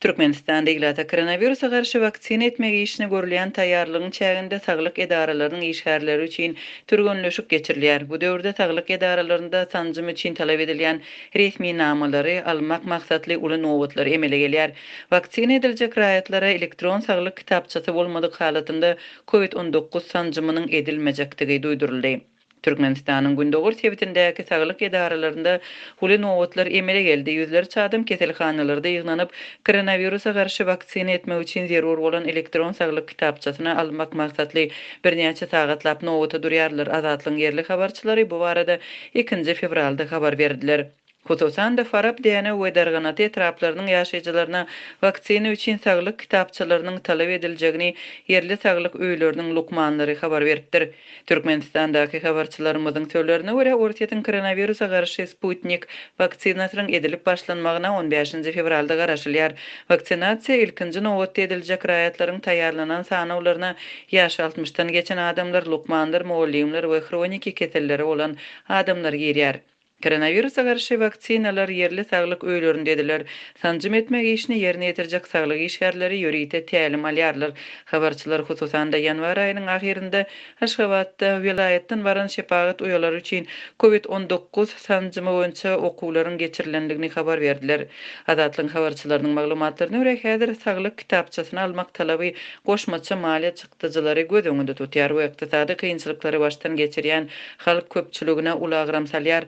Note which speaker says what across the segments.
Speaker 1: Türkmenistanda ilata koronawirusa garşy waksina etmek işine görülýän taýýarlygyň çäginde saglyk edaralarynyň işgärleri üçin türgenleşik geçirilýär. Bu döwürde saglyk edaralarynda sanjym üçin talap edilýän resminamalary almak maksatly uly nobatlar emele gelýär. Waksina ediljek raýatlara elektron saglyk kitapçasy bolmadyk halatynda Covid 19 sanjymynyň edilmejekdigi duýduryldy. Türkmenistanyň gündogar sebitindäki saglyk edaralarynda uly nobatlar emele geldi, ýüzlerçe adam keselhanalarda ýygnanyp, koronawirusa garşy waksina etmek üçin zerur bolan elektron saglyk kitapçasyny almak maksatly birnäçe sagatlap nobata durýarlar, Azatlygyň ýerli habarçylary bu barada ikinji fewralda habar berdiler. Hususan-da, Farap, Dänew we Darganata etraplarynyň ýaşaýjylaryna waksina üçin saglyk kitapçalarynyň talap ediljegini ýerli saglyk öýleriniň lukmanlary habar beripdir. Türkmenistandaky habarçylarymyzyň sözlerine görä, Orsýetiň koronawirusa garşy Sputnik waksinasynyň edilip başlanmagyna on bäşinji fewralda garaşylýar. Waksinasiýa ilkinji nobatda ediljek raýatlaryň taýýarlanan sanawlaryna ýaşy altmyşdan geçen adamlar, lukmanlar, mugallymlar we hroniki keselleri bolan adamlar girýär. Koronawirusa garşy waksinalar ýerli saglyk öýlerinde ediler. Sanjym etmek işini ýerine ýetirjek saglyk işgärleri ýörite tälim alýarlar. Habarçylar, hususan-da, ýanwar aýynyň ahyrynda Aşgabatda welaýatdan baran şepagat uýalary üçin Covid 19 sanjymy boýunça okuwlaryň geçirilendigini habar berdiler. Azatlygyň habarçylarynyň maglumatlaryna görä, häzir saglyk kitapçasyny almak talaby goşmaça maliýe çykdajylary göz öňünde tutýar we ykdysady kynçylyklary başdan geçirýän halk köpçüligine uly agram salýar.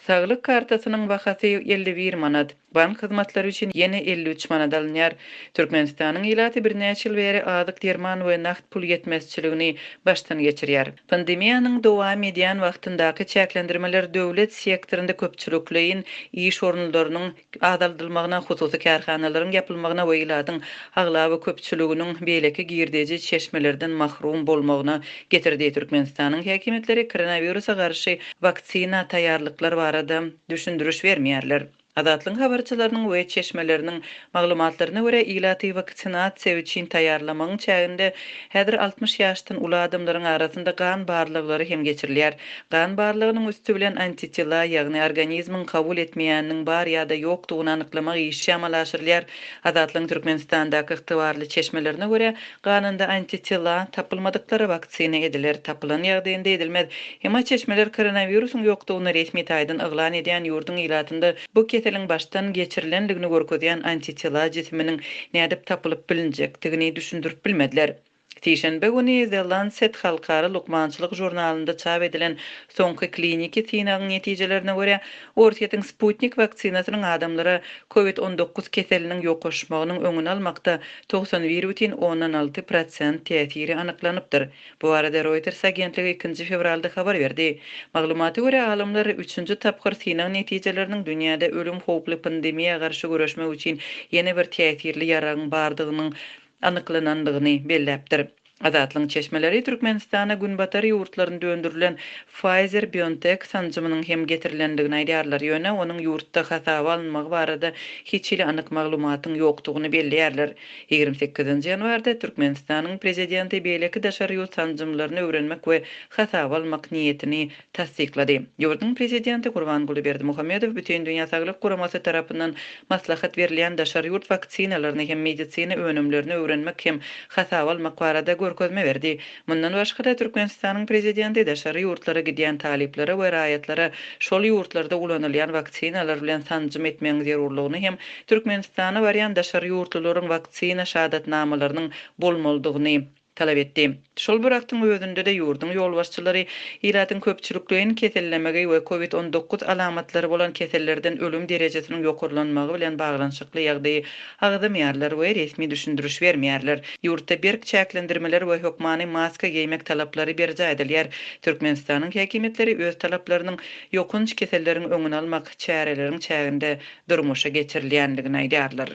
Speaker 1: Saglyk kartasynyň bahasy 51 manat, bank hyzmatlary üçin ýene 53 manat alynýar. Türkmenistanyň ilaty birnäçe ýyl bäri azyk, derman we nagt pul ýetmezçiligini başdan geçirýär. Pandemiýanyň dowam edýän wagtyndaky çäklendirmeler döwlet sektorynda köpçülikleýin iş orunlarynyň azaldylmagyna, hususy kärhanalaryň ýapylmagyna we ilatyň aglaba köpçüliginiň beýleki girdeji çeşmelerden mahrum bolmagyna getirdi. Türkmenistanyň häkimiýetleri koronawirusa garşy waksina taýýarlyklar barada düşündiriş bermeýärler. Azatlygyň habarçylarynyň we çeşmeleriniň maglumatlaryna görä, ilaty waksinasiýa üçin taýýarlamagyň çäginde häzir 60 ýaşdan uly adamlaryň arasynda gan barlaglary hem geçirilýär. Gan barlagynyň üsti bilen antitela, ýagny organizmiň kabul etmeýäniniň bar ýa-da ýokdugyny anyklamak işi amala aşyrylýar. Azatlygyň Türkmenistandaky ygtybarly çeşmelerine görä, ganynda antitela tapylmadyklara waksina ediler, tapylan ýagdaýynda edilmez. Emma çeşmeler koronawirusyň ýokdugyny resmi taýdan yglan edýän ýurduň ilatynda bu keseliň başdan geçirilendigini görkezýän antitela jisiminiň nädip tapylyp bilinjekdigini düşündirip bilmediler. Sişenbe güni The Lancet halkara lukmançylyk žurnalynda çap edilen soňky kliniki synagyň netijelerine görä, Orsýetiň Sputnik waksinasynyň adamlara Covid 19 keseliniň ýokaşmagynyň öňüni almakda 91,6 prosent täsiri anyklanypdyr. Bu barada Reuters agentligi ikinji fewralda habar berdi. Maglumata görä, alymlar üçünji tapgyr synag netijeleriniň dünýäde ölüm howply pandemiýa garşy göreşmek üçin ýene bir täsirli ýaragyň bardygynyň anyklanandygyny belläpdir. Azatlygyň çeşmeleri Türkmenistana Günbatar ýurtlarynda öndürilen Pfizer-BioNTech sanjymynyň hem getirilendigini aýdýarlar, ýöne onuň ýurtda hasaba alynmagy barada hiç hili anyk maglumatyň ýokdugyny belleýärler. 28 ýanwarda Türkmenistanyň Prezidenti beýleki daşary ýurt sanjymlaryny öwrenmek we hasaba almak niýetini tassyklady. Ýurduň Prezidenti Gurbanguly Berdimuhamedow Bütindünýä Saglyk Guramasy tarapyndan maslahat berilýän daşary ýurt waksinalaryny hem medisina önümlerini öwrenmek hem hasaba almak barada görkezme berdi. Mundan başga-da, Türkmenistanyň Prezidenti daşary ýurtlara gidýän talyplara we raýatlara şol ýurtlarda ulanylýan waksinalar bilen sanjym etmegiň zerurlygyny hem Türkmenistana barýan daşary ýurtlularyň waksina şahadatnamalarynyň bolmalydygyny talap etdi. Şol bir wagtyň özünde-de ýurduň ýolbaşçylary ilatyň köpçülikleýin kesellemegi we Covid 19 alamatlary bolan kesellerden ölüm derejesiniň ýokarlanmagy bilen baglanyşykly ýagdaýy agzamaýarlar we resmi düşündiriş bermeýärler. Ýurtda berk çäklendirmeler we hökmany maska geýmek talaplary berjaý edilýär. Türkmenistanyň häkimiýetleri öz talaplarynyň ýokanç keselleriň öňüni almak çäreleriň çäginde durmuşa geçirilýändigini aýdýarlar.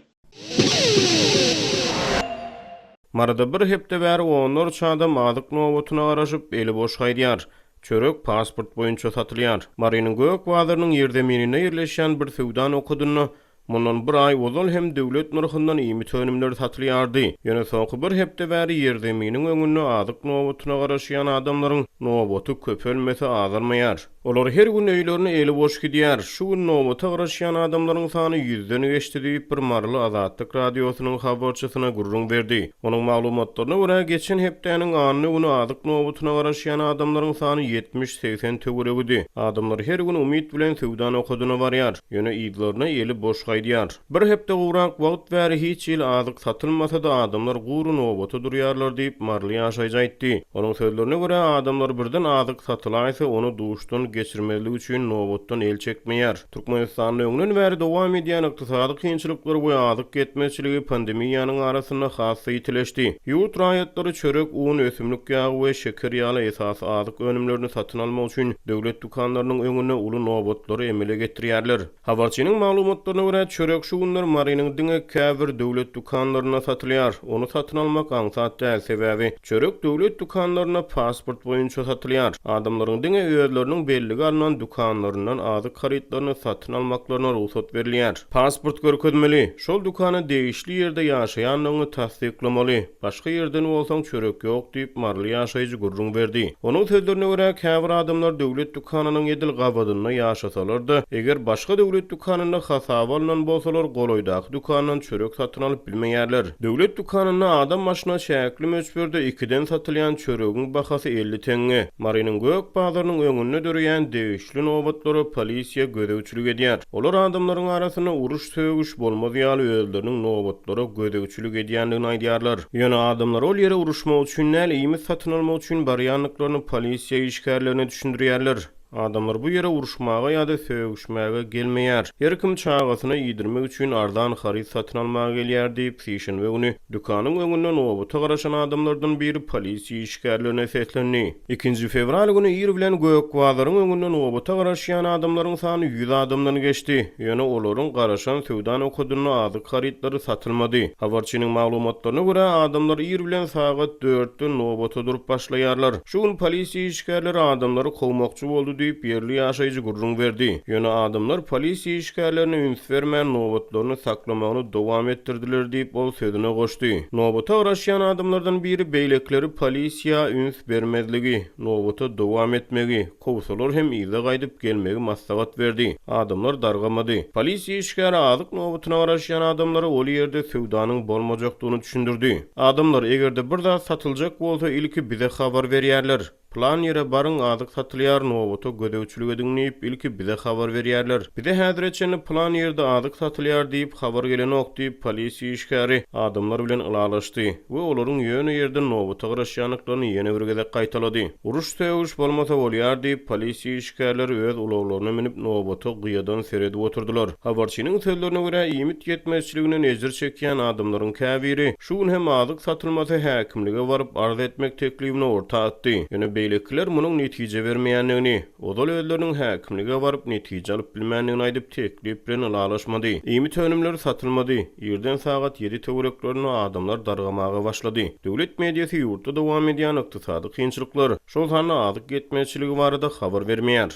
Speaker 2: Maryda bir hepde bäri onlarça adam azyk nobatyna garaşyp, eli boş gaýdýar. Çörek pasport boýunça satylýar. Marynyň Gök bazarynyň ýerzemininde ýerleşýän bir söwda nokadynda. Mundan bir aý ozal hem döwlet nyrhyndan iýmit önümleri satylýardy. Ýöne soňky bir hepde bäri ýerzeminiň öňünde azyk nobatyna garaşýan adamlaryň nobaty köpelmese azalmaýar. Olar her gün öýlerine eli boş gidýär. Şu gün nobata garaşýan adamlaryň sany ýüzden geçdi diýip, bir maryly Azatlyk Radiosynyň habarçysyna gürrüň berdi. Onuň maglumatlaryna görä, geçen hepdäniň anna güni azyk nobatyna garaşýan adamlaryň sany ýetmiş-segsen töweregidi. Adamlar her gün umyt bilen söwda nokadyna barýar. Ýöne yzlaryna eli boş gaýdýar. Bir hepde gowrak wagt bäri hiç hili azyk satylmasa-da, adamlar gury nobata durýarlar diýip, maryly ýaşaýjy aýtdy. Onuň sözlerine görä, adamlar birden azyk satylaýsa, ony duşdan geçirmezlik üçin nobatdan el çekmeýär. Türkmenistanda öňden bäri dowam edýän ykdysady kynçylyklar we azyk ýetmezçiligi pandemiýanyň arasynda has-da ýitileşdi. Ýurt raýatlary çörek, un, ösümlik ýagy we şeker ýaly esasy azyk önümlerini satyn almak üçin döwlet dükanlarynyň öňünde uly nobatlary emele getirýärler. Habarçynyň maglumatlaryna görä, çörek şu günler Marynyň diňe käbir döwlet dükanlarynda satylýar. Ony satyn almak aňsat däl, sebäbi çörek döwlet dükanlarynda pasport boýunça satylýar. Adamlaryň diňe özleriniň bellige alnan dükanlaryndan azyk harytlaryny satyn almaklaryna rugsat berilýär. Pasport görkezmeli, şol dükana degişli ýerde ýaşaýandygyňy tassyklamaly. Başga ýerden bolsaň çörek ýok diýip, maryly ýaşaýjy gürrüň berdi. Onuň sözlerine görä, käbir adamlar döwlet dükanynyň edil gabadynda ýaşasalar-da, eger başga döwlet dükanynda hasaba alnan bolsalar, golaýdaky dükandan çörek satyn alyp bilmeýärler. Döwlet dükanynda adam başyna çäkli möçberde ikiden satylýan çöregiň bahasy 50 teňňe. Marynyň Gök bazarynyň öňünde döreýän degişli nobatlara polisiýa gözegçilik edýär. Olar adamlaryň arasynda uruş-sögüş bolmaz ýaly özleriniň nobatlara gözegçilik edýändigini aýdýarlar. Ýöne adamlar ol ýere uruşmak üçin däl, iýmit satyn almak üçin barýandyklaryny polisiýa işgärlerine düşündirýärler. Adamlar bu ýere uruşmaga ýa-da sögüşmäge gelmeýär. Her kim çagasyna iýdirmek üçin arzan haryt satyn almaga gelýär diýip, sişenbe güni dükanyň öňünde nobata garaşan adamlardan biri polisiýa işgärlerine seslendi. Ikinji fewral güni ir bilen Gök bazaryň öňünde nobata garaşýan adamlaryň sany 100 adamdan geçdi. Ýöne olaryň garaşan söwda nokadynda azyk harytlary satylmady. Habarçynyň maglumatlaryna görä, adamlar ir bilen sagat dörtden nobata durup başlaýarlar. Şu gün polisiýa işgärleri adamlary kowmakçy boldy diýip, ýerli ýaşaýjy gürrüň berdi. Ýöne adamlar polisiýa işgärlerine üns bermän, nobatlaryny saklamagyny dowam etdirdiler diýip, ol sözüne goşdy. Nobata garaşýan adamlardan biri beýlekileri polisiýa üns bermezligi, nobata dowam etmegi, kowsalar hem yza gaýdyp gelmegi maslahat berdi. Adamlar dargamady. Polisiýa işgäri azyk nobatyna garaşýan adamlara ol ýerde söwdanyň bolmajakdygyny düşündirdi. Adamlar, eger-de bir zat satyljak bolsa, ilki bize habar berýärler. Pylan ýere baryň, azyk satylýar, nobata gözegçilik ediň diýip, ilki bize habar berýärler. Bize häzire çenli pylan ýerde azyk satylýar diýip, habar gelenok diýip, polisiýa işgäri adamlar bilen ylalaşdy we olaryň ýöne ýerden nobata garaşýandyklaryny ýene bir gezek gaýtalady. Uruş-sögüş bolmasa bolýar diýip, polisiýa işgärleri öz ulaglaryna münüp, nobata gyýadan seredip oturdylar. Habarçynyň sözlerine görä, iýmit ýetmezçiliginden ejir çekýän adamlaryň käbiri şu gün hem azyk satylmasa häkimlige baryp arz etmek teklibini orta atdy. Ýöne beýlekiler munuň netije bermeýändigini, ozal özleriniň häkimlige baryp netije alyp bilmändigini aýdyp, teklip bilen ylalaşmady. Iýmit önümleri satylmady. Irden sagat ýedi töwereklerinde adamlar dargamaga başlady. Döwlet mediasy ýurtda dowam edýän ykdysady kynçylyklar, şol sanda azyk ýetmezçiligi barada habar bermeýär.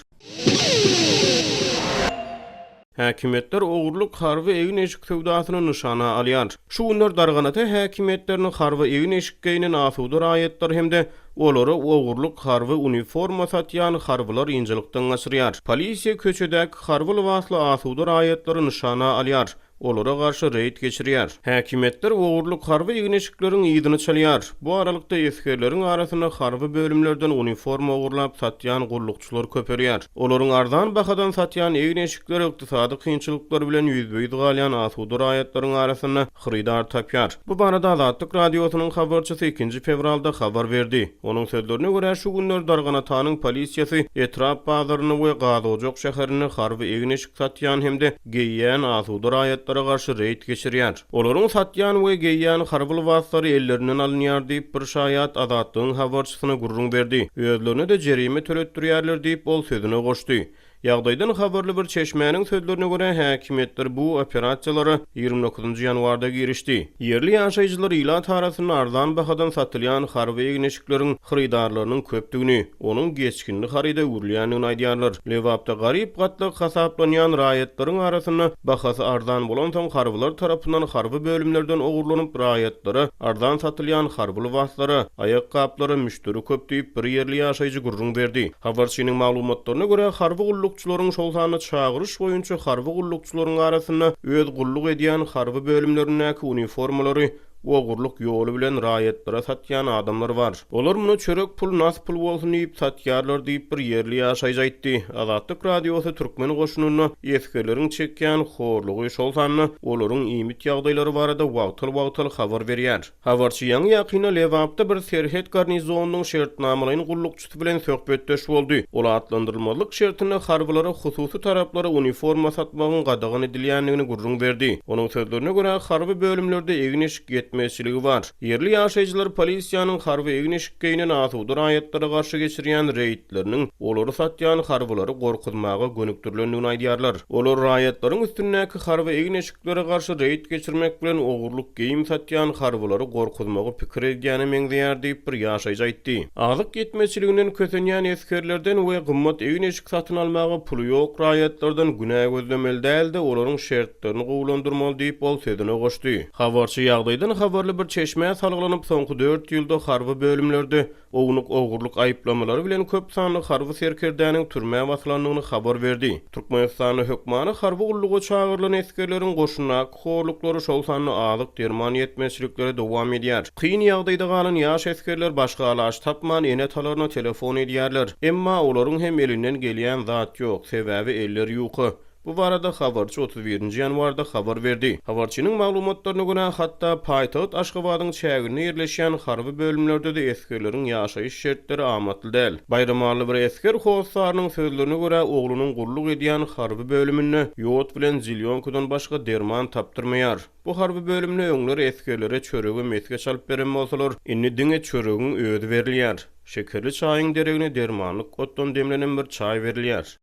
Speaker 2: Häkimiýetler ogurlyk harby egin-eşik söwdasyny nyşana alýar. Şu günler Darganata häkimiýetlerini harby egin-eşik geýnen asuda raýatlar hem-de olara ogurlyk harby uniforma satýan harbylar ynjalykdan gaçyrýar. Polisiýa köçedäki harby lybasly asuda raýatlary nyşana alýar. Olara garşy reýd geçirýär. Häkimiýetler ogurlyk harby egin-eşikleriň yzyny çalýar. Bu aralykda, esgerleriň arasynda harby bölümlerden uniforma ogurlap satýan gullukçylar köpelýär. Olaryň arzan bahadan satýan egin-eşikleri ykdysady kynçylyklar bilen ýüzbe-ýüz galýan asuda raýatlaryň arasynda hyrydar tapýar. Bu barada Azatlyk Radiosynyň habarçysy ikinji fewralda habar berdi. Onuň sözlerine görä, şu günler Darganatanyň polisiýasy etrap bazarynda we Gazojak şäherinde harby egin-eşik satýan hem-de geýýän asuda raýatlara garşy reýd geçirýär. Olaryň satýan we geýýän harby lybaslary ellerinden alynýar diýip, bir şaýat Azatlygyň habarçysyna gürrüň berdi. Özlerine-de jerime töletdirýärler diýip, ol sözüne goşdy. Ýagdaýdan habarly bir çeşmäniň sözlerine görä, häkimiýetler bu operasiýalara 29-njy ýanwarda girişdi. Ýerli ýaşaýjylar ilat arasynda arzan bahadan satylýan harby egin-eşikleriň hyrydarlarynyň köpdügini, onuň geçginli haryda öwrülýändigini aýdýarlar. Lebapda garyp gatlak hasaplanýan raýatlaryň arasynda bahasy arzan bolansoň harbylar tarapyndan harby bölümlerden ogurlanyp raýatlara arzan satylýan harby lybaslara, aýakgaplara müşderi köp diýip, bir ýerli ýaşaýjy gürrüň berdi. Habarçynyň maglumatlaryna görä, harby gullukçylaryň, şol sanda çagyryş boýunça harby gullukçylaryň arasynda öz gulluk edýän harby bölümlerindäki uniformalary ogurlyk ýoly bilen raýatlara satýan adamlar bar. Olar muny çörek pul, nas pul bolsun diýip satýarlar diýip, bir ýerli ýaşaýjy aýtdy. Azatlyk Radiosy türkmen goşunynda esgerleriň çekýän horlugy, şol sanda olaryň iýmit ýagdaýlary barada wagtal-wagtal habar berýär. Habarçy ýaňy-ýakynda Lebapda bir serhet garnizonynyň şertnamalaýyn gullukçysy bilen söhbetdeş boldy. Ol atlandyrylmazlyk şertinde harbylara hususy taraplara uniforma satmagyň gadagan edilýändigini gürrüň berdi. Onuň sözlerine görä, harby bölümlerde egin-eşik ýetmezçiligi bar. Ýerli ýaşaýjylar polisiýanyň harby egin-eşik geýnen asuda raýatlara garşy geçirýän reýdleriniň olary satýan harbylary gorkuzmaga gönükdirilendigini aýdýarlar. Olar raýatlaryň üstündäki harby egin-eşik Türklere garşy reýd geçirmek bilen ogurlyk geýim satýan harbylary gorkuzmagy pikir edýäne meňzeýär diýip, bir ýaşaýjy aýtdy. Azyk ýetmezçiliginden kösenýän esgerlerden we gymmat egin-eşik satyn almaga puly ýok raýatlardan günä gözlemeli däl-de, olaryň şertlerini gowulandyrmaly diýip, ol sözüne goşdy. Habarçy ýagdaýdan habarly bir çeşmä salgylanyp, soňky dört ýylda harby bölümlerde Ownuk ogurlyk aýyplamalary bilen köp sanly harby serkerdäniň türmä basylandygyny habar berdi. Türkmenistanda hökmany harby gulluga çagyrylan esgerleriň goşundaky horluklary, şol sanda azyk-derman ýetmezçilikleri dowam edýär. Kyn ýagdaýda galan ýaş esgerler başga alaç tapman ene-atalaryna telefon edýärler. Emma olaryň hem elinden gelýän zat ýok, sebäbi elleri ýuka. Bu barada habarçy 31 nji ýanwarda habar berdi. Habarçynyň maglumatlaryna görä, hatda paýtagt Aşgabadyň çäginde ýerleşýän harby bölümlerde-de esgerleriň ýaşaýyş şertleri amatly däl. Baýramally bir esger hossarynyň sözlerine görä, oglunyň gulluk edýän harby bölüminde ýod bilen zilýonkadan başga derman tapdyrmaýar. Bu harby bölümde öňler esgerlere çörege mesge çalyp beren bolsalar, indi diňe çöregiň özi berilýär. Şekerli çaýyň deregine dermanlyk otdan demlenen bir çaý berilýär.